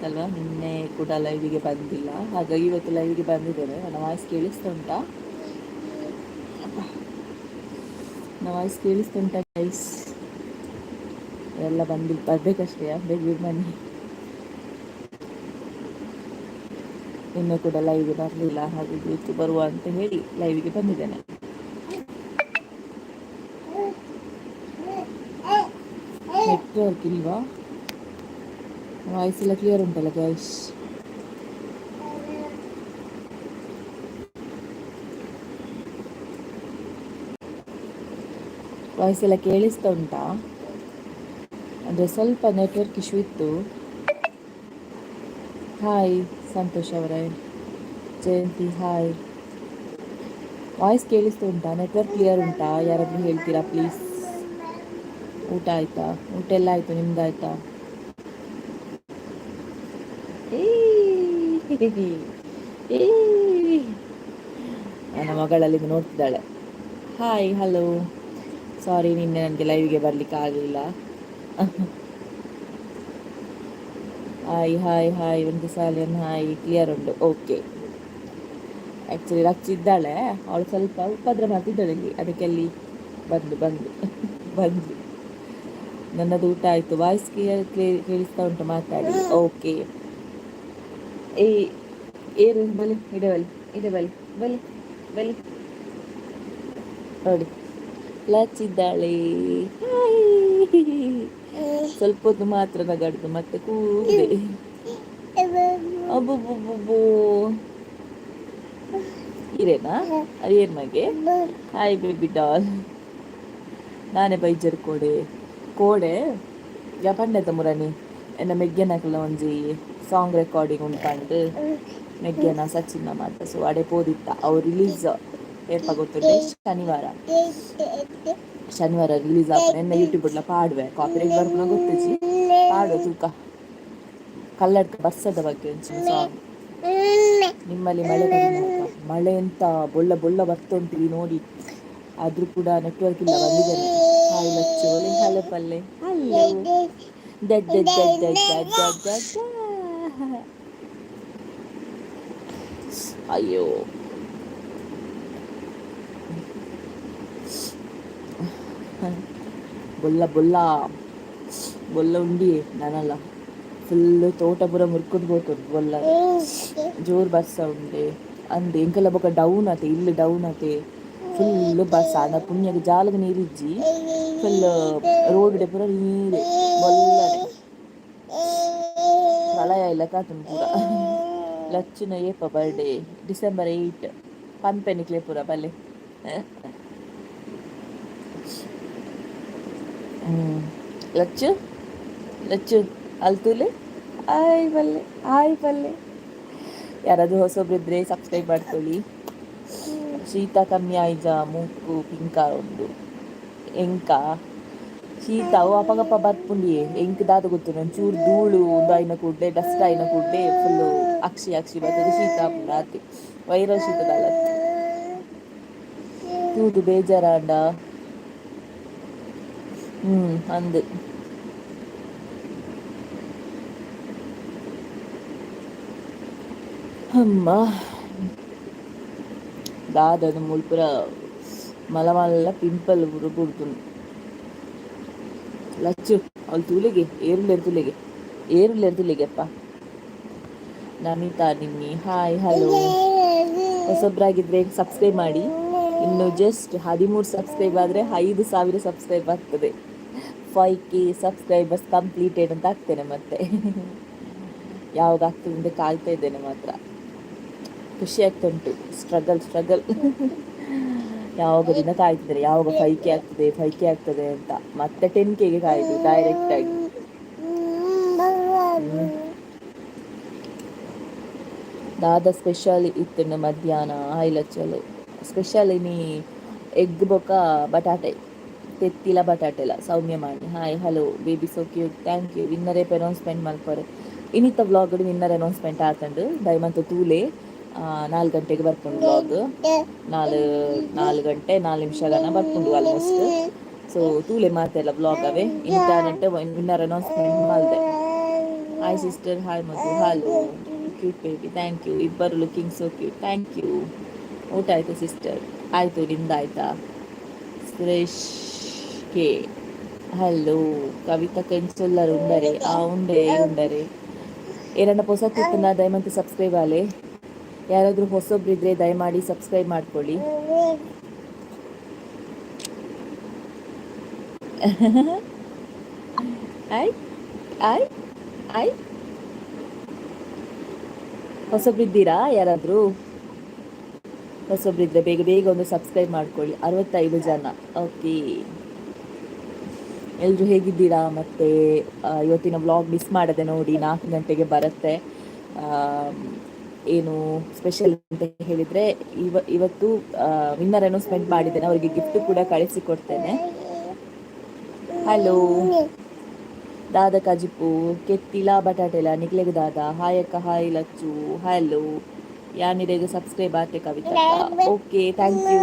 ಆಯ್ತಲ್ವ? ನಿನ್ನೆ ಕೂಡ ಲೈವಿಗೆ ಬಂದಿಲ್ಲ, ಹಾಗಾಗಿ ಇವತ್ತು ಲೈವಿಗೆ ಬಂದಿದ್ದೇನೆ. ನನ್ನ ವಾಯ್ಸ್ ಕೇಳಿಸ್ತಾ ಉಂಟಾ? ನನ್ನ ವಾಯ್ಸ್ ಕೇಳಿಸ್ತಾ ಉಂಟಾ ಗೈಸ್? ಎಲ್ಲ ಬಂದು ಬರಬೇಕಷ್ಟೇ, ಬೇಗ ಬೇಗ ಬನ್ನಿ. ನಿನ್ನೆ ಕೂಡ ಲೈವ್ಗೆ ಬರಲಿಲ್ಲ, ಹಾಗಾಗಿ ಇವತ್ತು ಬರುವ ಅಂತ ಹೇಳಿ ಲೈವಿಗೆ ಬಂದಿದ್ದೇನೆ. ನೆಟ್ವರ್ಕ್ ಇಲ್ವಾ? ವಾಯ್ಸ್ ಎಲ್ಲ ಕ್ಲಿಯರ್ ಉಂಟಲ್ಲ ಗೈಸ್? ವಾಯ್ಸ್ ಎಲ್ಲ ಕೇಳಿಸ್ತಾ ಉಂಟಾ? ಅಂದರೆ ಸ್ವಲ್ಪ ನೆಟ್ವರ್ಕ್ ಇಶ್ಯೂ ಇತ್ತು. ಹಾಯ್ ಸಂತೋಷ್ ಅವರೇ, ಜಯಂತಿ ಹಾಯ್. ವಾಯ್ಸ್ ಕೇಳಿಸ್ತಾ ಉಂಟಾ? ನೆಟ್ವರ್ಕ್ ಕ್ಲಿಯರ್ ಉಂಟಾ? ಯಾರಾದರೂ ಹೇಳ್ತೀರಾ ಪ್ಲೀಸ್? ಊಟ ಆಯಿತಾ? ಊಟ ಎಲ್ಲ ಆಯಿತು, ನಿಮ್ದಾಯ್ತಾ? ಏ, ನನ್ನ ಮಗಳಲ್ಲಿ ನೋಡ್ತಿದ್ದಾಳೆ. ಹಾಯ್, ಹಲೋ, ಸಾರಿ, ನಿನ್ನೆ ನನಗೆ ಲೈವ್ಗೆ ಬರಲಿಕ್ಕೆ ಆಗಲಿಲ್ಲ. ಹಾಯ್ ಹಾಯ್ ಹಾಯ್, ಒಂದು ಸಾಲಿಯನ್ ಹಾಯ್. ಕ್ಲಿಯರ್ ಉಂಟು, ಓಕೆ. ಆ್ಯಕ್ಚುಲಿ ರಕ್ಷಿದ್ದಾಳೆ, ಅವಳು ಸ್ವಲ್ಪ ಉಪದ್ರ ಮಾಡ್ತಿದ್ದಾಳೆ ಇಲ್ಲಿ, ಅದಕ್ಕೆ ಅಲ್ಲಿ ಬಂದು ಬಂದು ಬಂದು. ನನ್ನದು ಊಟ ಆಯಿತು. ವಾಯ್ಸ್ ಕ್ಲಿಯರ್ ಕೇಳಿಸ್ತಾ ಉಂಟು, ಮಾತಾಡಿ. ಓಕೆ. ಏ ಏರು ಬಲಿ ಇಡೆ, ಬಲಿ ಇಡೆ, ಬಲಿ ಬಲಿ ಬಲಿ. ನೋಡಿ, ಲಚ್ಚಿದ್ದಾಳೆ. ಸ್ವಲ್ಪ ಹೊತ್ತು ಮಾತ್ರ ನಗಾಡುದು, ಮತ್ತೆ ಕೂಗಿದೆ. ಅಬ್ಬಬ್ಬಬ್ಬಬ್ಬೋ, ಇರೇನಾ? ಅದೇನು ಮಗೆ? Hi baby doll. ನಾನೇ ಬೈಜರ್ ಕೋಡೆ ಕೋಡೆ ಯಾ ಪಂಡೆತ ಮುರನಿ ಎನ್ನ ಮೆಗ್ಗೆನಕಲ್ನ ಒಂಜಿ ಸಾಂಗ್ ರೆಕಾರ್ಡಿಂಗ್ ಉಂಟಂಡು ಮೆಗ್ಗೆನ ಸಚಿನ್ನ ಮಾತ. ಸೊ ಅಡೆ ಪೋದಿತ್ತ. ಅವು ರಿಲೀಸ್ ಏಪ ಗೊತ್ತುಂಡೆ? ಶನಿವಾರ, ಶನಿವಾರ ರಿಲೀಸ್ ಆಪುನ. ಎನ್ನ ಯೂಟ್ಯೂಬ್ ಪಾಡುವೆ, ಕಾಪಿರೈಟ್ ಬರ್ಪುನ ಗೊತ್ತಿಜ್ಜಿ, ಪಾಡುವೆ ತೂಕ. ಕಲ್ಲಡ್ಕ ಬರ್ಸದ ಬಗ್ಗೆ ಒಂಚಿನ ಸಾಂಗ್. ನಿಮ್ಮಲ್ಲಿ ಮಳೆ ಕಡಿಮೆ ಆಯ್ತಾ? ಮಳೆ ಎಂತ ಬೊಳ್ಳ ಬೊಳ್ಳ ಬರ್ತಾ ನೋಡಿ. ಆದ್ರೂ ಕೂಡ ನೆಟ್ವರ್ಕ್ ಇಲ್ಲ, ಬಂದಿದ್ದೇನೆ. ಹಾಯ್ ಲಚ್ಚು, ಹಲೋ ಪಲ್ಲೆ, ಹಲೋ. ದಡ್ ದಡ್ ದಡ್ ದಡ್ ದಡ್. ಅಯ್ಯೋ, ಬೊಲ್ಲ ಬೊಲ್ಲ ಬೊಲ್ಲ ಉಂಡಿ ನಾನಲ್ಲ. ಫುಲ್ ತೋಟ ಪೂರ ಮುರ್ಕುದು ಪೋತುಂಡು ಬೊಲ್ಲ. ಜೋರು ಬರ್ಸ ಉಂಡೆ ಅಂದ್ ಎಂಕಲ್ಲ ಬೊಕ ಡೌನ್ ಆತೆ, ಇಲ್ಲಿ ಡೌನ್ ಆತೆ. ಫುಲ್ ಬರ್ಸ ಆಂಡ ಪುಣ್ಯಗ್ ಜಾಲಗ್ ನೀರಿಜ್ಜಿ. ಫುಲ್ ರೋಡ್ ಪೂರ ನೀರೆ, ಬೊಲ್ಲನೆ ಪ್ರಳಯ ಇಲ್ಲ ಕಾತುಂಡು ಪೂರ. ಲಚ್ಚುನ ಏಪ ಬರ್ಡೇ? ಡಿಸೆಂಬರ್ 8. ಪನ್ಪೆನಿಕ್ಲೆ ಪೂರ ಬಲ್ಲೆ. ಲಚ್ಚು ಲಚ್ಚು ಅಲ್ತುಲೆ. ಹಾಯ್ ಬಲ್ಲೆ, ಹಾಯ್ ಬಲ್ಲೆ. ಯಾರಾದರೂ ಹೊಸೊಬ್ರು ಇದ್ದರೆ ಸಬ್ಸ್ಕ್ರೈಬ್ ಮಾಡ್ಕೊಳ್ಳಿ. ಶೀತ ಕಮ್ಮಿ ಆಯ್ಜ? ಮೂಕು ಪಿಂಕ ಉಂಡು ಎಂಕ ಶೀತ ಅವು ಅಪಗಪ್ಪ ಬರ್ಪುಂಡಿಯೇ. ಎಂಕ್ ದಾದ ಗೊತ್ತು, ಒಂಚೂರು ಧೂಳು ಒಂದು ಆಯ್ನ ಕೂಡಲೇ, ಡಸ್ಟ್ ಆಯ್ನ ಕೂಡಲೇ ಫುಲ್ಲು ಅಕ್ಷಿ ಅಕ್ಷಿ ಬರ್ತದೆ, ಶೀತ ಆಪುಂಡು ಆತೆ. ವೈರಲ್ ಶೀತದಲ್ಲ. ತೂದು ಬೇಜಾರಾಂಡ. ಅಂದು ಅಮ್ಮ ದಾದದ ಮುಲ್ಪುರ ಮಲ್ಲ ಮಲ್ಲ ಪಿಂಪಲ್ ಪೂರ ಬುಡ್ದುಂಡು. ಲಚ್ಚು ಅವಳು ತೂಲೆಗೆ ಏರುಲ್ಲೆರ್ ತುಲೆಗೆ, ಏರುಲ್ಲೆರ್ ತುಲೆಗೆ ಅಪ್ಪ. Namita Nimmi hi hello. ಹೊಸಬ್ರಾಗಿದ್ರೆ ಸಬ್ಸ್ಕ್ರೈಬ್ ಮಾಡಿ. ಇನ್ನು ಜಸ್ಟ್ 13 ಸಬ್ಸ್ಕ್ರೈಬ್ ಆದರೆ 5,000 ಸಬ್ಸ್ಕ್ರೈಬ್ ಆಗ್ತದೆ. 5K subscribers completed ಅಂತ ಆಗ್ತೇನೆ. ಮತ್ತೆ ಯಾವಾಗ ಆಗ್ತದೆ ಅಂತ ಕಾಯ್ತಾ ಇದ್ದೇನೆ ಮಾತ್ರ. ಖುಷಿ ಆಗ್ತಾ ಉಂಟು. ಸ್ಟ್ರಗಲ್ ಸ್ಟ್ರಗಲ್, ಯಾವಾಗ ದಿನ ಕಾಯ್ತಿದ್ದಾರೆ, ಯಾವಾಗ 5K ಆಗ್ತದೆ, 5K ಆಗ್ತದೆ ಅಂತ. ಮತ್ತೆ 10Kಗೆ ಕಾಯ್ದು ಡೈರೆಕ್ಟಾಗಿ. ದಾದ ಸ್ಪೆಷಲ್ ಇತ್ತು ಮಧ್ಯಾಹ್ನ? ಹೈಲಚ್ಚಲು ಸ್ಪೆಷಲ್ ಇನಿ ಎಗ್ ಬೊಕ ಬಟಾಟೆ, ತೆತ್ತಿಲ ಬಟಾಟೆಲ. ಸೌಮ್ಯ ಮಾಣಿ hi hello. Baby so cute, thank you. Winner ಏಪ ಅನೌನ್ಸ್ಮೆಂಟ್ ಮಲ್ಪರೆ? ಇನ್ನಿತ್ತ ವ್ಲಾಗ್ ವಿನ್ನರ್ ಅನೌನ್ಸ್ಮೆಂಟ್ ಆತಂಡು. ದಯಮಂತ ತೂಲೆ, 4 ಗಂಟೆಗೆ ಬರ್ಪುಂಡು ವ್ಲಾಗ್. ನಾಲ್ 4 ಗಂಟೆ 4 ನಿಮಿಷ ಬರ್ಪುಂಡು ಆಲ್ಮೋಸ್ಟ್. ಸೊ ತೂಲೆ ಮಾತೆಲ್ಲ ವ್ಲಾಗ್ ಅವೇ. ಇನ್ನಿತ್ತ ವಿನ್ನರ್ ಅನೌನ್ಸ್ಮೆಂಟ್ ಮಲ್ದೆ. Hi sister, hi Madhu, hello cute baby, thank you. ಇಬ್ಬರು looking so cute, thank you. ಊಟ ಆಯಿತು ಸಿಸ್ಟರ್? ಆಯಿತು, ನಿಮ್ದಾಯ್ತಾ? ಸುರೇಶ್ ಕೆ ಹಲೋ. ಕವಿತಾ ಕೆಂಚೊಲ್ಲರು ಉಂಡರೆ? ಆ ಉಂಡೆ ಉಂಡರೆ. ಏನನ್ನ ಹೊಸತಿತ್ತನ್ನ ದಯಮಾಡಿ ಸಬ್ಸ್ಕ್ರೈಬ್ ಆಲೆ. ಯಾರಾದರೂ ಹೊಸೊಬ್ರಿದ್ರೆ ದಯಮಾಡಿ ಸಬ್ಸ್ಕ್ರೈಬ್ ಮಾಡ್ಕೊಳ್ಳಿ. ಆಯ್ ಆಯ್ ಆಯ್, ಹೊಸೊಬ್ರಿದ್ದೀರಾ ಯಾರಾದರೂ? ಹೊಸೊಬ್ರಿದ್ರೆ ಬೇಗ ಬೇಗ ಒಂದು ಸಬ್ಸ್ಕ್ರೈಬ್ ಮಾಡ್ಕೊಳ್ಳಿ. 65 ಜನ. ಓಕೆ, ಎಲ್ಲರೂ ಹೇಗಿದ್ದೀರಾ? ಮತ್ತು ಇವತ್ತಿನ ವ್ಲಾಗ್ ಮಿಸ್ ಮಾಡದೆ ನೋಡಿ, 4 ಗಂಟೆಗೆ ಬರುತ್ತೆ. ಏನು ಸ್ಪೆಷಲ್ ಅಂತ ಹೇಳಿದರೆ, ಇವತ್ತು ವಿನ್ನರ್ ಅನೌನ್ಸ್ಮೆಂಟ್ ಮಾಡಿದ್ದೇನೆ, ಅವರಿಗೆ ಗಿಫ್ಟ್ ಕೂಡ ಕಳಿಸಿಕೊಡ್ತೇನೆ. ಹಲೋ ದಾದ ಕಜಿಪು ಕೆತ್ತಿಲ ಬಟಾಟೆಲ ನಿಕ್ಲೆಗ್ ದಾದ. ಹಾಯ್ ಅಕ್ಕ, ಹಾಯ್ ಲಚ್ಚು, ಹಲೋ. ಯಾನಿರೆಗ್ ಸಬ್ಸ್ಕ್ರೈಬ್ ಆತೆ Kavita. Okay, thank you.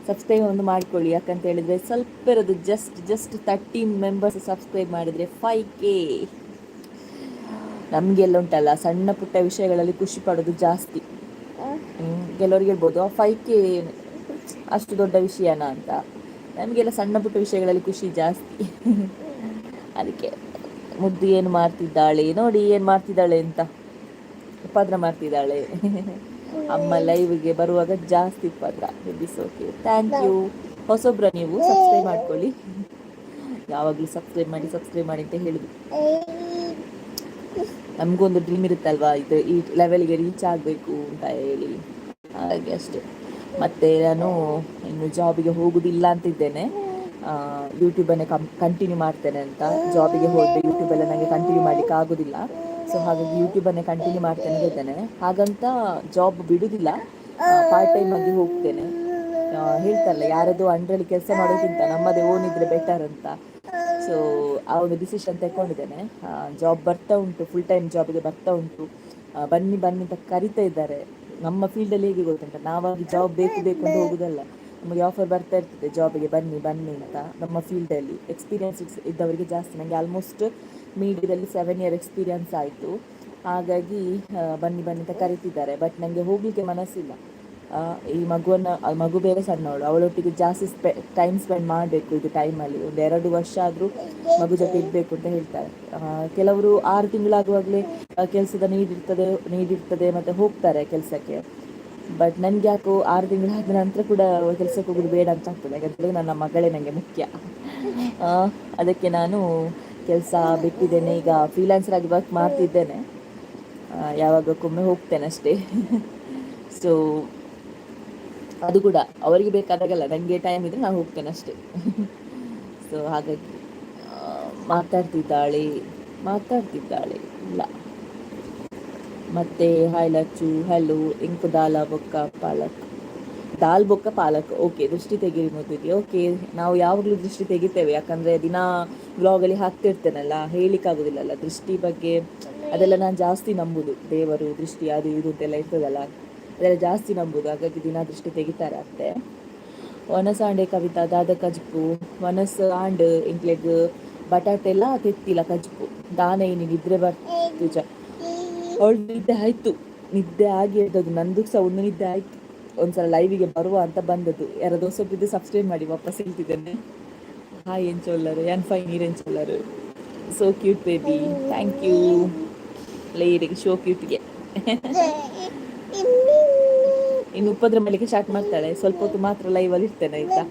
Subscribe ಒಂದು ಮಾಡ್ಕೊಳ್ಳಿ, ಯಾಕಂತ ಹೇಳಿದರೆ ಸ್ವಲ್ಪ ಇರೋದು, ಜಸ್ಟ್ ಜಸ್ಟ್ 30 ಮೆಂಬರ್ಸ್ ಸಬ್ಸ್ಕ್ರೈಬ್ ಮಾಡಿದರೆ 5K. ನಮಗೆಲ್ಲ ಉಂಟಲ್ಲ, ಸಣ್ಣ ಪುಟ್ಟ ವಿಷಯಗಳಲ್ಲಿ ಖುಷಿ ಪಡೋದು ಜಾಸ್ತಿ. ಕೆಲವರಿಗೆ ಹೇಳ್ಬೋದು 5K ಅಷ್ಟು ದೊಡ್ಡ ವಿಷಯನಾ ಅಂತ. ನಮಗೆಲ್ಲ ಸಣ್ಣ ಪುಟ್ಟ ವಿಷಯಗಳಲ್ಲಿ ಖುಷಿ ಜಾಸ್ತಿ. ಅದಕ್ಕೆ ಮುದ್ದು ಏನು ಮಾಡ್ತಿದ್ದಾಳೆ ನೋಡಿ, ಏನು ಮಾಡ್ತಿದ್ದಾಳೆ ಅಂತ ಉಪದ್ರ ಮಾಡ್ತಿದ್ದಾಳೆ. ಅಮ್ಮ ಲೈವ್ಗೆ ಬರುವಾಗ ಜಾಸ್ತಿ ಉಪದ್ರ. Is okay, thank you. ಹೊಸೊಬ್ರ ನೀವು ಸಬ್ಸ್ಕ್ರೈಬ್ ಮಾಡ್ಕೊಳ್ಳಿ. ಯಾವಾಗಲೂ ಸಬ್ಸ್ಕ್ರೈಬ್ ಮಾಡಿ ಸಬ್ಸ್ಕ್ರೈಬ್ ಮಾಡಿ ಅಂತ ಹೇಳುದು. ನಮಗೊಂದು ಡ್ರೀಮ್ ಇರುತ್ತಲ್ವಾ, ಇದು ಈ ಲೆವೆಲ್ಗೆ ರೀಚ್ ಆಗಬೇಕು ಅಂತ ಹೇಳಿ, ಹಾಗೆ ಅಷ್ಟೇ. ಮತ್ತು ನಾನು ಇನ್ನು ಜಾಬಿಗೆ ಹೋಗುದಿಲ್ಲ ಅಂತಿದ್ದೇನೆ, ಯೂಟ್ಯೂಬನ್ನೇ ಕಂಟಿನ್ಯೂ ಮಾಡ್ತೇನೆ ಅಂತ. ಜಾಬಿಗೆ ಹೋದರೆ ಯೂಟ್ಯೂಬೆಲ್ಲ ನನಗೆ ಕಂಟಿನ್ಯೂ ಮಾಡಲಿಕ್ಕೆ ಆಗೋದಿಲ್ಲ. ಸೊ ಹಾಗಾಗಿ ಯೂಟ್ಯೂಬನ್ನೇ ಕಂಟಿನ್ಯೂ ಮಾಡ್ತೇನೆ ಅಂತ ಇದ್ದೇನೆ. ಹಾಗಂತ ಜಾಬ್ ಬಿಡುವುದಿಲ್ಲ, ಪಾರ್ಟ್ ಟೈಮ್ ಆಗಿ ಹೋಗ್ತೇನೆ. ಹೇಳ್ತಾರಲ್ಲ, ಯಾರದು ಅಂಡ್ರಲ್ಲಿ ಕೆಲಸ ಮಾಡೋಕ್ಕಿಂತ ನಮ್ಮದೇ ಓನ್ ಇದ್ರೆ ಬೆಟರ್ ಅಂತ. ಸೊ ಆ ಒಂದು ಡಿಸಿಷನ್ ತಗೊಂಡಿದ್ದೇನೆ. ಜಾಬ್ ಬರ್ತಾ ಉಂಟು, ಫುಲ್ ಟೈಮ್ ಜಾಬಿಗೆ ಬರ್ತಾ ಉಂಟು. ಬನ್ನಿ ಬನ್ನಿ ಅಂತ ಕರಿತಾ ಇದ್ದಾರೆ. ನಮ್ಮ ಫೀಲ್ಡಲ್ಲಿ ಹೇಗೆ ಗೊತ್ತುಂಟ, ನಾವಾಗಿ ಜಾಬ್ ಬೇಕು ಬೇಕು ಅಂತ ಹೋಗುದಲ್ಲ, ನಮಗೆ ಆಫರ್ ಬರ್ತಾ ಇರ್ತದೆ ಜಾಬಿಗೆ ಬನ್ನಿ ಬನ್ನಿ ಅಂತ. ನಮ್ಮ ಫೀಲ್ಡಲ್ಲಿ ಎಕ್ಸ್ಪೀರಿಯನ್ಸ್ ಇದ್ದವರಿಗೆ ಜಾಸ್ತಿ. ನನಗೆ ಆಲ್ಮೋಸ್ಟ್ ಮೀಡಿಯಾದಲ್ಲಿ 7 ಇಯರ್ ಎಕ್ಸ್ಪೀರಿಯನ್ಸ್ ಆಯಿತು. ಹಾಗಾಗಿ ಬನ್ನಿ ಬನ್ನಿ ಅಂತ ಕರಿತಿದ್ದಾರೆ. ಬಟ್ ನನಗೆ ಹೋಗಲಿಕ್ಕೆ ಮನಸ್ಸಿಲ್ಲ. ಈ ಮಗುವನ್ನು, ಮಗು ಬೇರೆ ಸಣ್ಣವಳು, ಅವಳೊಟ್ಟಿಗೆ ಜಾಸ್ತಿ ಟೈಮ್ ಸ್ಪೆಂಡ್ ಮಾಡಬೇಕು. ಇದು ಟೈಮಲ್ಲಿ ಒಂದು 2 ವರ್ಷ ಆದರೂ ಮಗು ಜೊತೆ ಇರಬೇಕು ಅಂತ ಹೇಳ್ತಾರೆ. ಕೆಲವರು 6 ತಿಂಗಳಾಗುವಾಗಲೇ ಕೆಲಸದ ನೀಡಿರ್ತದೆ ನೀಡಿರ್ತದೆ ಮತ್ತು ಹೋಗ್ತಾರೆ ಕೆಲಸಕ್ಕೆ. ಬಟ್ ನನಗೆ ಯಾಕೋ 6 ತಿಂಗಳಾದ ನಂತರ ಕೂಡ ಕೆಲಸಕ್ಕೆ ಹೋಗೋದು ಬೇಡ ಅಂತ ಆಗ್ತದೆ. ಯಾಕಂದರೆ ನನ್ನ ಮಗಳೇ ನನಗೆ ಮುಖ್ಯ. ಅದಕ್ಕೆ ನಾನು ಕೆಲಸ ಬಿಟ್ಟಿದ್ದೇನೆ. ಈಗ ಫ್ರೀಲಾನ್ಸರ್ ಆಗಿ ವರ್ಕ್ ಮಾಡ್ತಿದ್ದೇನೆ, ಯಾವಾಗಕ್ಕೊಮ್ಮೆ ಹೋಗ್ತೇನೆ ಅಷ್ಟೇ. ಸೊ ಅದು ಕೂಡ ಅವರಿಗೆ ಬೇಕಾದಾಗಲ್ಲ, ನನಗೆ ಟೈಮ್ ಇದ್ದರೆ ನಾನು ಹೋಗ್ತೇನೆ ಅಷ್ಟೇ. ಸೊ ಹಾಗಾಗಿ ಮಾತಾಡ್ತಿದ್ದಾಳೆ ಮಾತಾಡ್ತಿದ್ದಾಳೆ ಇಲ್ಲ. ಮತ್ತು ಹಾಯ್ ಲಚ್ಚು, ಹಲೋ. ಇಂಕು ದಾಲ ಬೊಕ್ಕ ಪಾಲಕ್, ದಾಲ್ ಬೊಕ್ಕ ಪಾಲಕ್. ಓಕೆ, ದೃಷ್ಟಿ ತೆಗೀರಿ ಮುದ್ದಿಗೆ. ಓಕೆ, ನಾವು ಯಾವಾಗಲೂ ದೃಷ್ಟಿ ತೆಗಿತೇವೆ, ಯಾಕಂದರೆ ದಿನ ವ್ಲಾಗಲ್ಲಿ ಹಾಕ್ತಿರ್ತೇನಲ್ಲ, ಹೇಳಲಿಕ್ಕಾಗೋದಿಲ್ಲಲ್ಲ ದೃಷ್ಟಿ ಬಗ್ಗೆ. ಅದೆಲ್ಲ ನಾನು ಜಾಸ್ತಿ ನಂಬುದು, ದೇವರು ದೃಷ್ಟಿ ಅದು ಇದು ಅಂತೆಲ್ಲ ಇರ್ತದಲ್ಲ, ಅದೆಲ್ಲ ಜಾಸ್ತಿ ನಂಬುದು. ಹಾಗಾಗಿ ದಿನ ದೃಷ್ಟಿ ತೆಗಿತಾರೆ ಅತ್ತೆ. ವನಸಾಂಡೆ ಕವಿತಾ ದಾದ ಕಜ್ಪು ವನಸ್ ಆಂಡ್ ಇಂಕ್ಲೆಗ್ ಬಟಾಟೆ ಎಲ್ಲ ತೆತ್ತಿಲ್ಲ ಕಜ್ಪು ದಾನ. ಇನಿ ನಿದ್ರೆ ಬರ್ತುಜ. ಅವಳು ನಿದ್ದೆ ಆಯಿತು, ನಿದ್ದೆ ಆಗಿ ಎದ್ದದ್ದು. ನಂದು ಸಹ ಒಂದು ನಿದ್ದೆ ಆಯಿತು. ಒಂದ್ಸಲ ಲೈವಿಗೆ ಬರುವ ಅಂತ ಬಂದದ್ದು. ಯಾರಾದ್ರು ಹೊಸಬ್ರಿದ್ರೆ ಸಬ್ಸ್ಕ್ರೈಬ್ ಮಾಡಿ. ವಾಪಸ್ ಹೇಳ್ತಿದ್ದೇನೆ. ಹಾಯ್ ಎಂಚೊಲ್ಲರು? ಯಾನ್ ಫೈನ್, ಈರೆಂಚೊಲ್ಲರು? So cute baby, thank you. ಲೇರಿಗೆ ಶೋ ಕ್ಯೂಟ್ಗೆ ಇನ್ನು ಉಪದ್ರ ಮಾಡಲಿಕ್ಕೆ ಸ್ಟಾರ್ಟ್ ಮಾಡ್ತಾಳೆ. ಸ್ವಲ್ಪ ಹೊತ್ತು ಮಾತ್ರ ಲೈವಲ್ಲಿ ಇರ್ತೇನೆ, ಆಯ್ತಾ?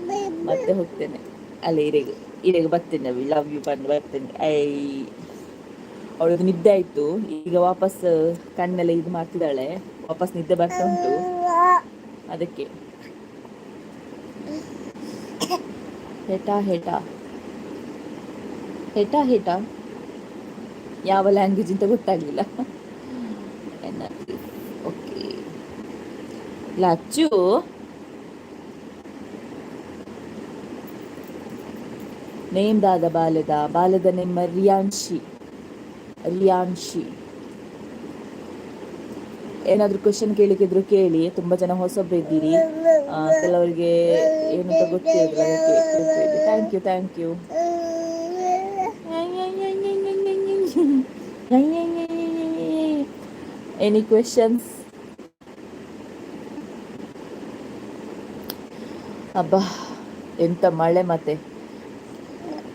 ಮತ್ತೆ ಹೋಗ್ತೇನೆ. ಅಲ್ಲ, ಇರೆಗೆ ಇರೆಗೆ ಬರ್ತೇನೆ, ಲವ್ you ಬಂದು ಬರ್ತೇನೆ. I, ಅವಳದು ನಿದ್ದೆ ಆಯಿತು. ಈಗ ವಾಪಸ್ ಕಣ್ಣೆಲ್ಲ ಇದು ಮಾಡ್ತಿದ್ದಾಳೆ, ವಾಪಸ್ ನಿದ್ದೆ ಬರ್ತಾ ಉಂಟು ಅದಕ್ಕೆ. ಹೆಟಾ ಹೆಟಾ ಹೆಟಾ ಹೆಟಾ, ಯಾವ ಲ್ಯಾಂಗ್ವೇಜ್ ಅಂತ ಗೊತ್ತಾಗಲಿಲ್ಲ. ಓಕೆ ಲಚ್ಚು, ನೇಮ್ ದಾದ ಬಾಲೆದ? ಬಾಲೆದ ನೇಮ್ ರಿಯಾನ್ಶಿ. ರಿಯಾನ್ಶಿ. ಏನಾದರೂ ಕ್ವಶನ್ ಕೇಳಿಕಿದ್ರು ಕೇಳಿ. ತುಂಬ ಜನ ಹೊಸೊಬ್ರು ಇದ್ದೀರಿ, ಕೆಲವರಿಗೆ ಏನು ಅಂತ ಗೊತ್ತಿರೋದಿಲ್ಲ, ಅದಕ್ಕೆ. Thank you, thank you. Any questions? ಅಬ್ಬಾ, ಎಂತ ಮಳೆ ಮತ್ತೆ.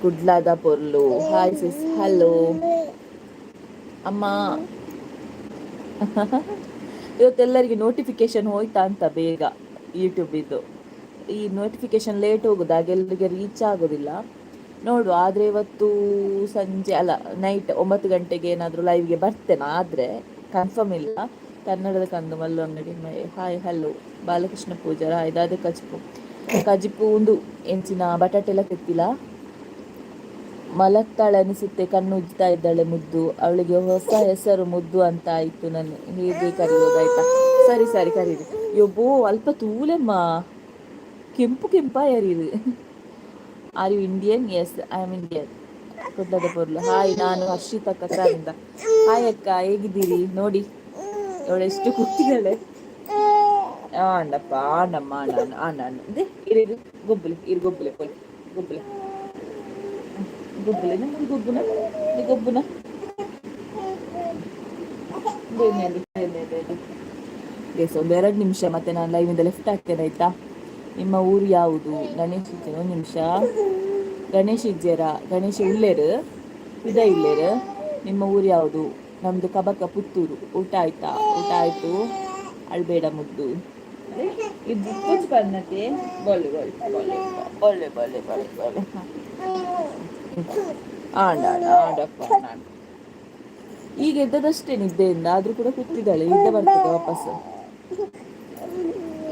ಕುಡ್ಲಾದ ಪೊರ್ಲು. ಹಾಯ್ ಸಿಸ್, ಹಲೋ ಅಮ್ಮ. ಇವತ್ತೆಲ್ಲರಿಗೆ ನೋಟಿಫಿಕೇಶನ್ ಹೋಯ್ತಾ ಅಂತ ಬೇಗ ಯೂಟ್ಯೂಬ್ ಇದ್ದು. ಈ ನೋಟಿಫಿಕೇಶನ್ ಲೇಟ್ ಹೋಗೋದು, ಹಾಗೆಲ್ಲರಿಗೆ ರೀಚ್ ಆಗೋದಿಲ್ಲ ನೋಡುವ. ಆದರೆ ಇವತ್ತು ಸಂಜೆ ಅಲ್ಲ, ನೈಟ್ 9 ಗಂಟೆಗೆ ಏನಾದರೂ ಲೈವ್ಗೆ ಬರ್ತೇನೆ, ಆದರೆ ಕನ್ಫರ್ಮ್ ಇಲ್ಲ. ಕನ್ನಡದ ಕಂದು ಮಲ್ಲು ಅಂಗಡಿ. Hi, hello Balakrishna Pujara. ಇದಾದ ಕಜಿಪು ಕಜಿಪು ಒಂದು ಎಂಚಿನ ಬಟಾಟೆ ಎಲ್ಲ ತೆತ್ತಿಲ್ಲ. ಮಲಗ್ತಾಳೆ ಅನಿಸುತ್ತೆ, ಕಣ್ಣು ಉಜ್ತಾ ಇದ್ದಾಳೆ ಮುದ್ದು. ಅವಳಿಗೆ ಹೊಸ ಹೆಸರು ಮುದ್ದು ಅಂತ ಆಯಿತು. ನಾನು ಹೇಗೆ ಕರೆಯೋದಾಯ್ತಾ? ಸರಿ ಸರಿ, ಕರೀರಿ. ಯೊಬ್ಬೋ, ಅಲ್ಪ ತೂಲೆಮ್ಮ, ಕೆಂಪು ಕೆಂಪ ಯಾರಿದು? Are you Indian? Yes, I am Indian. ಕುಡ್ಲದ ಪೊರ್ಲು. ಹಾಯ್, ನಾನು ಹರ್ಷಿತಾ ಕತಾರಿಂದ. ಹಾಯ್ ಅಕ್ಕ, ಹೇಗಿದ್ದೀರಿ? ನೋಡಿ, ಅವಳು ಎಷ್ಟು ಕೂತಿದ್ದಾಳೆ. ಆಂಡಪ್ಪ, ಆಂಡಮ್ಮ, ಆಂಡ ಆಂಡ ಆಂಡ. ಇರು, ಗೊಬ್ಬಲೆ ಇರು, ಗೊಬ್ಬಲೆ ಪೊಲೆ, ಗೊಬ್ಬಲೆ ಗೊಬ್ಬಲೆ. ನಮ್ಮ ಗೊಬ್ಬುನ, ಗೊಬ್ಬುನ. ಗೈಸ್, ಒಂದು 2 ನಿಮಿಷ, ಮತ್ತೆ ನಾನು ಲೈವಿಂದ ಲೆಫ್ಟ್ ಆಗ್ತೇನೆ, ಆಯ್ತಾ? ನಿಮ್ಮ ಊರು ಯಾವುದು? ಗಣೇಶ್, ಒಂದು ನಿಮಿಷ. ಗಣೇಶ್ ಇಜ್ಜೇರ? ಗಣೇಶ ಉಳ್ಳೇರು, ಇದ ಇಲ್ಲೇರು. ನಿಮ್ಮ ಊರು ಯಾವುದು? ನಮ್ಮದು ಕಬಕ, ಪುತ್ತೂರು. ಊಟ ಆಯ್ತಾ? ಊಟ ಆಯಿತು. ಅಳ್ಬೇಡ ಮುದ್ದು. ಇದು ಪನ್ನತೆ. ಬೊಲ್ಲೆ ಬೊಲ್ಲೆ ಬೊಲ್ಲೆ ಬೊಲ್ಲೆ ಬೊಲ್ಲೆ ಬೊಲ್ಲೆ. ಆಂಡ ಆಂಡಪ್ಪ. ನಾನು ಈಗ ಎದ್ದದಷ್ಟೇ ನಿದ್ದೆಯಿಂದ, ಆದರೂ ಕೂಡ ಕೂತಿದ್ದಾಳೆ. ನಿದ್ದೆ ಬರ್ತದೆ ವಾಪಸ್.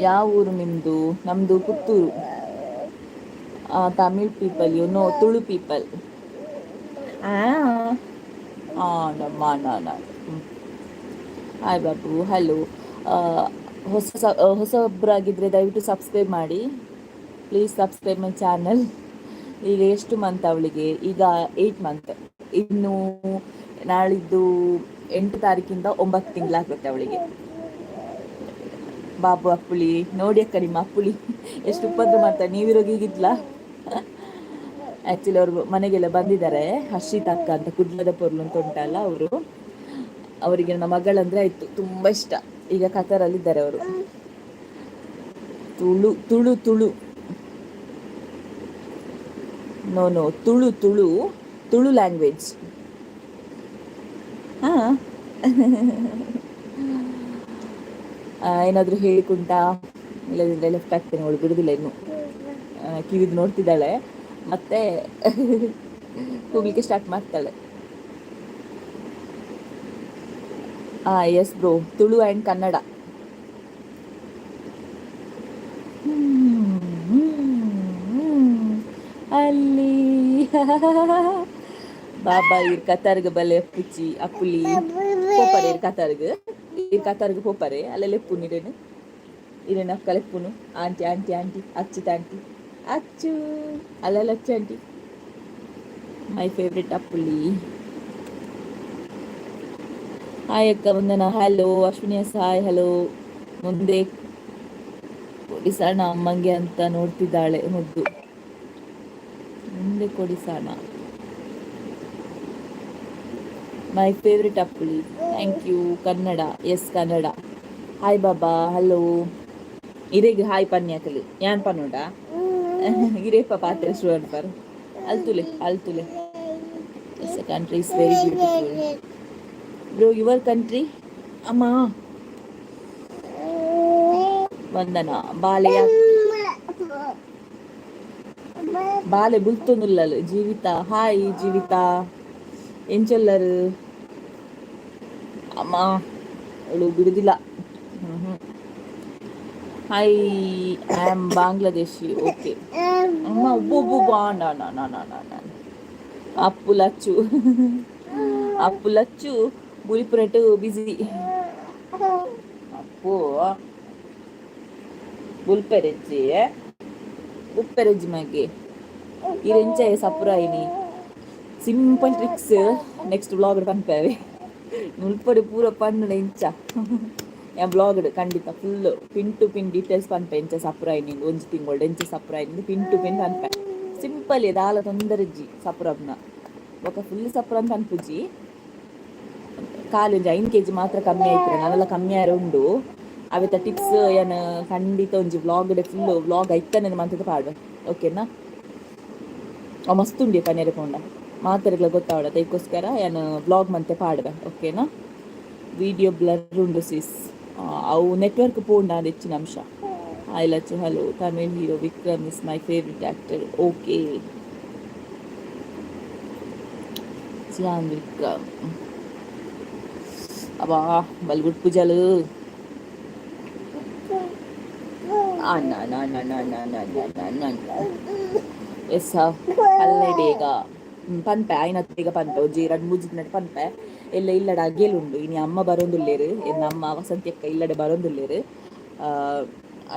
ಯಾವ ಊರು ನಿಮ್ಮದು? ನಮ್ಮದು Puttur. Tamil people, you know, Tulu people. ನಮ್ಮ. Hi Babu, hello. ಹೊಸೊಬ್ಬರಾಗಿದ್ದರೆ ದಯವಿಟ್ಟು ಸಬ್ಸ್ಕ್ರೈಬ್ ಮಾಡಿ. Please subscribe my channel. ಈಗ ಎಷ್ಟು ಮಂತ್ ಅವಳಿಗೆ? ಈಗ 8 ಮಂತ್. ಇನ್ನು ನಾಳಿದ್ದು 8 ತಾರೀಕಿಂದ 9 ತಿಂಗಳಾಗುತ್ತೆ ಅವಳಿಗೆ. ಬಾಬು ಅಪ್ಪುಳಿ ನೋಡಿ ಅಕ್ಕ, ನಿಮ್ಮ ಅಪ್ಪುಳಿ ಎಷ್ಟು ಉಪದ್ರ ಮಾಡ್ತಾರೆ. ನೀವಿರೋಗಿ ಹೀಗಿದ್ಲಾ? ಆ್ಯಕ್ಚುಲಿ ಅವರು ಮನೆಗೆಲ್ಲ ಬಂದಿದ್ದಾರೆ. ಹರ್ಷಿತ್ ಅಕ್ಕ ಅಂತ, ಕುಡ್ಲದ ಪೊರ್ಲು ಅಂತ ಉಂಟಲ್ಲ ಅವರು. ಅವರಿಗೆ ನನ್ನ ಮಗಳಂದ್ರೆ ಆಯಿತು, ತುಂಬ ಇಷ್ಟ. ಈಗ ಕತರಲ್ಲಿದ್ದಾರೆ ಅವರು. Tulu Tulu Tulu, no no, Tulu Tulu Tulu language. ಹಾಂ, ಏನಾದರೂ ಹೇಳಿಕುಂಟಾ? ಇಲ್ಲದಿದ್ದರೆ ಲೆಫ್ಟ್ ಆಗ್ತೇನೆ. ಅವಳು ಬಿಡುದಿಲ್ಲ ಇನ್ನು. ಕಿವಿದು ನೋಡ್ತಿದ್ದಾಳೆ, ಮತ್ತೆ ಹೋಗ್ಲಿಕ್ಕೆ ಸ್ಟಾರ್ಟ್ ಮಾಡ್ತಾಳೆ. Yes bro, Tulu and Kannada. ಅಲ್ಲಿ ಬಾಬಾ ಇರ್ ಕತಾರ್ಗ ಬಲೆ ಪುಚ್ಚಿ ಅಪ್ಪುಲಿ ಪೋಪರೆ. ಇರ್ ಕತಾರ್ಗ, ಇರ್ ಕತಾರ್ಗ ಪೋಪರೆ. ಅಲ್ಲೆಲ್ಲ ಲೆಪ್ಪುನು ಇರೇನು, ಇರೇನು ಅಕ್ಕ ಲೆಪ್ಪುನು. Aunty aunty aunty, Achyuta aunty, ಅಚ್ಚು ಅಲ್ಲೆಲ್ಲ ಅಚ್ಚು aunty. My favourite Appuli. Hi ಅಕ್ಕ Vandana, hello Ashwini S, hi hello. ಮುಂದೆ ಕೊಡಿಸೋಣ ಅಮ್ಮಂಗೆ ಅಂತ ನೋಡ್ತಿದ್ದಾಳೆ ಮುದ್ದು. ಮುಂದೆ ಕೊಡಿಸೋಣ. My favourite Appuli, thank you. Kannada, yes Kannada. Hi Baba, hello. ಇರೇಗ್ hi ಪನ್ಯಾಕಲಿ ಯಾನ್ ಪನ್ನುಂಡ ಇರೇಪ ಪಾತ್ರೆ ಸ್ಟೂಡೆಂಟ್ ಪರ್ ಅಲ್ತುಲೆ ಅಲ್ತುಲೆ. Yes, country is very beautiful bro. Your country? ಅಮ್ಮ ವಂದನಾ. ಬಾಲೆಯ ಬಾಲೆ ಬುಲ್ತೊಂದುಲ್ಲಲು. ಜೀವಿತ, ಹಾಯ್ ಜೀವಿತ, ಎಂಚೊಲ್ಲರು? ಅಮ್ಮ, ಅವಳು ಬಿಡುದಿಲ್ಲ. Hi, I am Bangladeshi. Okay ಅಮ್ಮ. ಒಬ್ಬೊಬ್ಬ ನಾ ಅಪ್ಪು ಲಚ್ಚು, ಅಪ್ಪು ಲಚ್ಚು ಬುಲಿಪುರಟು ಬಿಸಿ. ಅಪ್ಪು ಬುಲ್ಪೆರೆಜ್ಜಿ, ಉಪ್ಪೆರೆಜ್ಜಿ ಮಗೆ ಇರೆಂಚ ಸಪುರಾಯಿನಿ. ಸಿಂಪಲ್ ಟ್ರಿಕ್ಸ್ ನೆಕ್ಸ್ಟ್ ವ್ಲಾಗ್ ಪನ್ಪೇವೆ. ಮುಲ್ಪಡು ಪೂರ ಪನ್ನುಡ ಇಂಚ ಬ್ಲಾಗ್ಡ್ ಖಂಡಿತ full pin to pin details ಪನ್ಪೆ. ಎಂಚ ಸಪುರಾಯಿನಿ, ಒಂಜಿ ತಿಂಗಳು ಎಂಚ ಸಪುರಾಯಿನಿ, ಪಿನ್ ಟು ಪಿನ್ ಪನ್ಪೆ. ಸಿಂಪಲ್, ದಾಲ ತೊಂದರೆ ಇಜ್ಜಿ ಸಪುರಬ್ನ. ಬೊಕ ಫುಲ್ ಸಪುರ ಅಂತ ಅನ್ಪುಜಿ. ಖಾಲಿ ಒಂಜಿ 5 ಕೆಜಿ ಮಾತ್ರ ಕಮ್ಮಿ ಆಯ್ತು. ನಾನೆಲ್ಲ ಕಮ್ಮಿ ಆರ ಉಂಡು. ಅವೆತ ಟಿಪ್ಸ್ ಏನು ಖಂಡಿತ ಒಂಜಿ ವ್ಲಾಗ್, ಫುಲ್ ವ್ಲಾಗ್ ಐತನೆ ಮಂತದ ಪಾಡುವೆ, ಓಕೆನಾ? ಅವು ಮಸ್ತ್ ಉಂಡಿ ಪನೇರೆ ಪೋಂಡ ಮಾತೆರೆಗ್ಲ ಗೊತ್ತಾವಡ. ಅದಕ್ಕೋಸ್ಕರ ಏನು ವ್ಲಾಗ್ ಮಂತೆ ಪಾಡುವೆ, ಓಕೆನಾ? ವಿಡಿಯೋ ಬ್ಲರ್ ಉಂಡು ಸಿಸ್. ಅವು ನೆಟ್ವರ್ಕ್ ಪೋಂಡ ಅದು ಹೆಚ್ಚಿನ ಅಂಶ. Hi Lachchu, hello. Tamil hero Vikram is my favourite actor. Okay, Chiyaan Vikram. ಅಬ್ಬಾ, ಬಲ್ಗುಡ್ ಪೂಜಾಲು. ಅಣ್ಣ ಅಣ್ಣ. ಎಸ್, ಪಲ್ಲೆ ಬೇಗ ಪನ್ಪೆ ಆಯ್ನತ್ ಬೇಗ ಪನ್ಪೆ. ಒಂಜಿ ರಡ್ಡ್ ಮೂಜಿ ದಿನಟ್ ಪನ್ಪೆ. ಎಲ್ಲ ಇಲ್ಲಡ ಅಗೇಲ್ ಉಂಡು. ಇನಿ ಅಮ್ಮ ಬರೋಂದುಲ್ಲೇರು. ಎನ್ನ ಅಮ್ಮ ವಸಂತಿ ಅಕ್ಕ ಇಲ್ಲಡೆ ಬರೋಂದುಲ್ಲೇರು.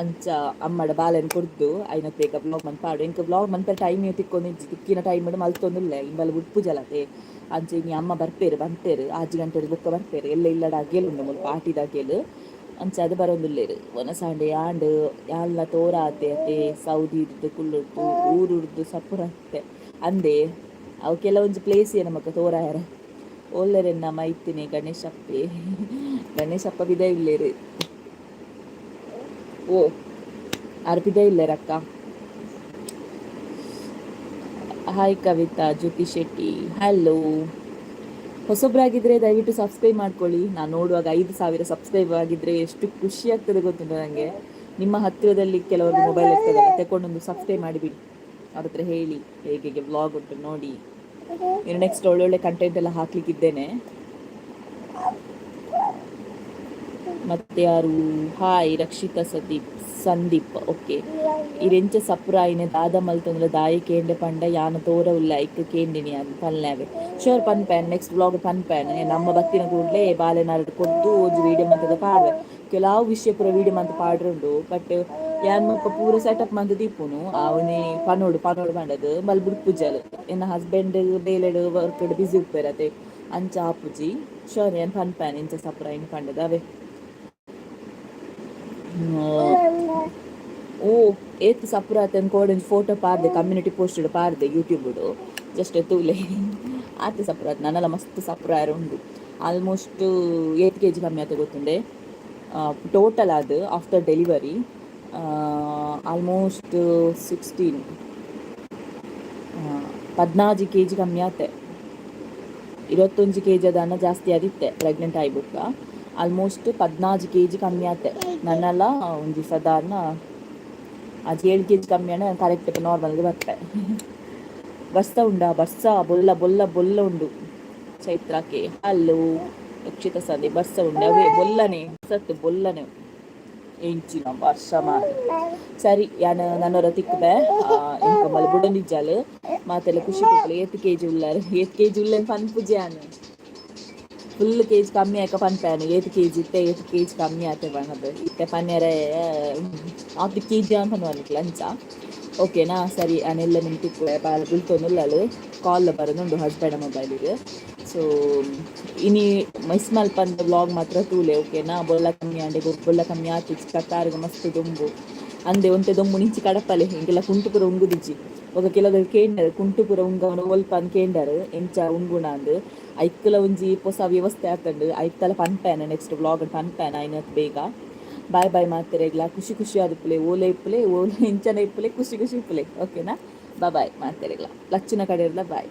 ಅಂಚ ಅಮ್ಮಡ ಬಾಲೆನ್ ಕೊರ್ದು ಐನತ್ ಬೇಗ ವ್ಲಾಗ್ ಮನ್ಪಾಡು. ಪಾಡು. ಎಂಕ್ ವ್ಲಾಗ್ ಮನ್ಪೆ ಟೈಮ್ ತಿಕ್ಕೊಂದು, ತಿಕ್ಕಿನ ಟೈಮ್ ಮಲ್ತೊಂದುಲ್ಲೆ. ಇಂಬಲ್ ಉಡ್ಪುಜಲತೆ. ಅಂಚ ಇನಿ ಅಮ್ಮ ಬರ್ಪೇರು ಬಂತೇರು, 6 ಗಂಟೆ ಬೊಕ್ಕ ಬರ್ಪೇರು. ಎಲ್ಲ ಇಲ್ಲಡ ಅಗೇಲ್ ಉಂಡು, ಮುಲ್ಪ ಆಟಿದ ಅಗೇಲು. ಅಂಚ ಅದು ಬರೋಂದುಲ್ಲೇರು. ವನಸಾಂಡೆ ಆಂಡ್ ಯಾಲ್ನ ತೋರ ಆತೆ ಅತೆ. ಸೌದಿ ಇರ್ದು ಕುಲ್ಲುರ್ದು ಊರುರ್ದು ಸಪುರತ್ತೆ ಅಂದೆ. ಅವು ಕೆಲವೊಂಜಿ ಪ್ಲೇಸ್ ನಮಕ್ ತೋರಾಯರ. ಓಲ್ಲೆರೆನ್ನ ಮೈತಿನಿ ಗಣೇಶಪ್ಪೆ? ಗಣೇಶಪ್ಪ ಬಿದ ಇಲ್ಲೇರು. ಓ, ಅರ್ಪಿದ ಇಲ್ಲೇರಕ್ಕ. ಹಾಯ್ ಕವಿತಾ ಜ್ಯೋತಿ ಶೆಟ್ಟಿ, ಹಲೋ. ಹೊಸೊಬ್ಬರಾಗಿದ್ದರೆ ದಯವಿಟ್ಟು ಸಬ್ಸ್ಕ್ರೈಬ್ ಮಾಡ್ಕೊಳ್ಳಿ. ನಾನು ನೋಡುವಾಗ 5,000 ಸಬ್ಸ್ಕ್ರೈಬ್ ಆಗಿದ್ದರೆ ಎಷ್ಟು ಖುಷಿ ಆಗ್ತದೆ ಗೊತ್ತುಂಟು ನನಗೆ. ನಿಮ್ಮ ಹತ್ತಿರದಲ್ಲಿ ಕೆಲವರು ಮೊಬೈಲ್ ಇರ್ತದಲ್ಲ, ತಗೊಂಡೊಂದು ಸಬ್ಸ್ಕ್ರೈಬ್ ಮಾಡಿಬಿಡಿ. ಅವ್ರ ಹತ್ರ ಹೇಳಿ, ಹೇಗೆ ಹೇಗೆ ವ್ಲಾಗ್ ಉಂಟು ನೋಡಿ. ಇನ್ನು ನೆಕ್ಸ್ಟ್ ಒಳ್ಳೊಳ್ಳೆ ಕಂಟೆಂಟ್ ಎಲ್ಲ ಹಾಕ್ಲಿಕ್ಕಿದ್ದೇನೆ. ಮತ್ತೆ ಯಾರು? Hi Rakshita Sadeep Sandeep, okay. ಇರೆಂಚ ಸಪುರಾಯಿನೆ ದಾದ ಮಲ್ತೊಂದುಲ ದಾಯಿ ಕೇಂಡೆ ಪಂಡ ಯಾನ ತೋರ ಉಲ್ಲ ಐಕ್ ಕೇಂಡಿನಿ ಅದು ಪಲ್ಲಾವೆ. ಶೋರ್, ಪನ್ಪೇನ್, ನೆಕ್ಸ್ಟ್ ವ್ಲಾಗ್ ಪನ್ಪೇನ್. ನಮ್ಮ ಬತ್ತಿನ ಕೂಡಲೇ ಬಾಲೆನಾರು ಕೊದ್ದು ಒಂಜಿ ವೀಡಿಯೋ ಮಂತದ ಪಾಡ್ವೆ. ಕೆಲವು ವಿಷಯ ಪೂರ ವೀಡಿಯೋ ಮಂತ್ ಪಾಡ್ರುಂಡು. ಬಟ್ ಯಾನ್ ಮುಲ್ಪ ಪೂರ ಸೆಟಪ್ ಮಂತ್ ದೀಪುನು. ಅವನಿ ಪನೋಡು ಪನೋಡು ಪಂಡದು ಬಲ್ ಬುಡ್ಪುಜಲ್. ಎನ್ನ ಹಸ್ಬೆಂಡ್ ಬೇಲೆಡ್ ವರ್ಕ್ ಬಿಸಿ ಉಪ್ಪೇರತೆ, ಅಂಚ ಆಪುಜಿ. ಶೋರ್, ಯಾನ್ ಪನ್ಪೇನ್ ಇಂಚ ಸಪುರಾಯಿನ ಪಂಡದ ಅವೇ. ಓ, ಏತ್ ಸಪುರಾತನ್ ಕೋಡೊಂಜಿ ಫೋಟೋ ಪಾರ್ದೆ, ಕಮ್ಯುನಿಟಿ ಪೋಸ್ಟ್ ಪಾರ್ದೆ ಯೂಟ್ಯೂಬ್. ಜಸ್ಟ್ ತೂಲೆ, ಆತೆ ಸಪುರಾತ್. ನನಲ ಮಸ್ತ್ ಸಪುರ ಉಂಡು. ಆಲ್ಮೋಸ್ಟ್ ಏತ್ ಕೆಜಿ ಕಮ್ಮಿ ಆತ ಗೊತ್ತುಂಡೆ? ಟೋಟಲ್ ಅದು ಆಫ್ಟರ್ ಡೆಲಿವರಿ ಆಲ್ಮೋಸ್ಟ್ 16, 14 ಕೆಜಿ ಕಮ್ಮಿ ಆತೆ. 21 ಕೆಜಿ ಅದನ್ನ ಜಾಸ್ತಿ ಆದಿತ್ತೆ ಪ್ರೆಗ್ನೆಂಟ್ ಆಯ್ಬುಕ್ಕ. ಆಲ್ಮೋಸ್ಟ್ 14 ಕೆಜಿ ಕಮ್ಮಿ ಆತೆ. ನನ್ನೆಲ್ಲ ಒಂಜಿ ಸಾಧಾರಣ ಅದು 7 ಕೆಜಿ ಕಮ್ಮಿ ಆಂಡ ಕರೆಕ್ಟ್ ನಾರ್ಮಲ್ಗೆ ಬರ್ತೆ. ಬರ್ಸ ಉಂಡಾ? ಬರ್ಸ ಬೊಲ್ಲ ಬೊಲ್ಲ ಬೊಲ್ಲ ಉಂಡು. ಚೈತ್ರಕ್ಕೆ ಹಲೋ. ರಕ್ಷಿತ ಸಂಧಿ, ಬರ್ಸ ಉಂಡು. ಅವೇ ಬೊಲ್ಲನೆ ಸತ್ತು ಬೊಲ್ಲನೆ ಎಂಚಿನ ವರ್ಷ ಮಾರೆ. ಸರಿ, ಯಾನ್ ನನ್ನೊರ ತಿಕ್ಕುವೆ. ಎಂಕ ಮಲ್ಲ ಬುಡೊಂದಿಜ್ಜಾಲ್. ಮಾತೆಲ್ಲ ಖುಷಿ ಪುಪ್ಪುಲೆ. ಏತ್ ಕೆಜಿ ಉಲ್ಲಾರ್, ಏತ್ ಕೆಜಿ ಉಲ್ಲೆ ಪನ್ಪುಜಿ ಯಾನ್. ಫುಲ್ ಕೆಜಿ ಕಮ್ಮಿ ಆಯ್ಕ ಪನ್ಪೇನು. ಏತ್ ಕೆಜಿ ಇತ್ತೆ, ಏತ್ ಕೆಜಿ ಕಮ್ಮಿ ಆತೆ ಪನ್ನದು. ಇತ್ತೆ ಪನ್ಯರೆ ಆತ್ ಕೆಜಿ ಅಂತ ಪನ್ವನಿಕ್ಲ ಅಂಚ, ಓಕೆನಾ? ಸರಿ, ಅನೆಲ್ಲ ನಿಮ್ಗೆ ತಿಕ್ಕುವೆ. ಬಾಲ್ ಬುಲ್ತೊಂದುಲ್ಲಲು. ಕಾಲ್ ಬರೋದುಂಡು ಹಸ್ಬೆಂಡ್ ಮೊಬೈಲಿಗೆ. ಸೊ ಇನಿ ಮಿಸ್ ಮಲ್ಪಂದ ವ್ಲಾಗ್ ಮಾತ್ರ ತೂಲೆ, ಓಕೆನಾ? ಬೊಲ್ಲ ಕಮ್ಮಿ ಆಂಡೆ, ಬೊಲ್ಲ ಕಮ್ಮಿ ಆತಿಜ್. ಕತ್ತಾರ್ಗ್ ಮಸ್ತ್ ದೊಂಬು ಅಂದೆ. ಒಂತೆ ದೊಂಬು ನಿಂಚಿ ಕಡಪಲೆ. ಹಿಂಗೆಲ್ಲ ಕುಂಟು ಪೂರ ಉಂಗುದಿಜ್ಜಿ. ఒక ಕೆಲವರು ಕೇಂಡರ್, ಕುಂಟು ಪೂರ ಉಂಗವನು ಒಲ್ಪ ಅಂದ್ ಕೇಂಡರ್, ಎಂಚ ಉಂಗುಣ ಅಂದ್. ಐಕ್ಕಲ ಒಂಜಿ ಪೊಸ ವ್ಯವಸ್ಥೆ ಆತಂಡು. ಐತ್ತಲ ಪನ್ಪೇನ, ನೆಕ್ಸ್ಟ್ ವ್ಲಾಗ್ ಪನ್ಪೇನ ಐನತ್ ಬೇಗ. ಬಾಯ್ ಬಾಯ್ ಮಾತೆರೆಗ್ಲ. ಖುಷಿ ಖುಷಿ ಆದಿಪ್ಪುಲೆ. ಓಲೆ ಇಪ್ಪುಲೆ, ಓಲೆ ಇಂಚನ ಇಪ್ಪುಲೆ, ಖುಷಿ ಖುಷಿ ಇಪ್ಪುಲೆ, ಓಕೆನಾ? Boy bye ಮಾತೆರೆಗ್ಲ. ಲಚ್ಚಿನ ಕಡೆ ಬಾಯ್.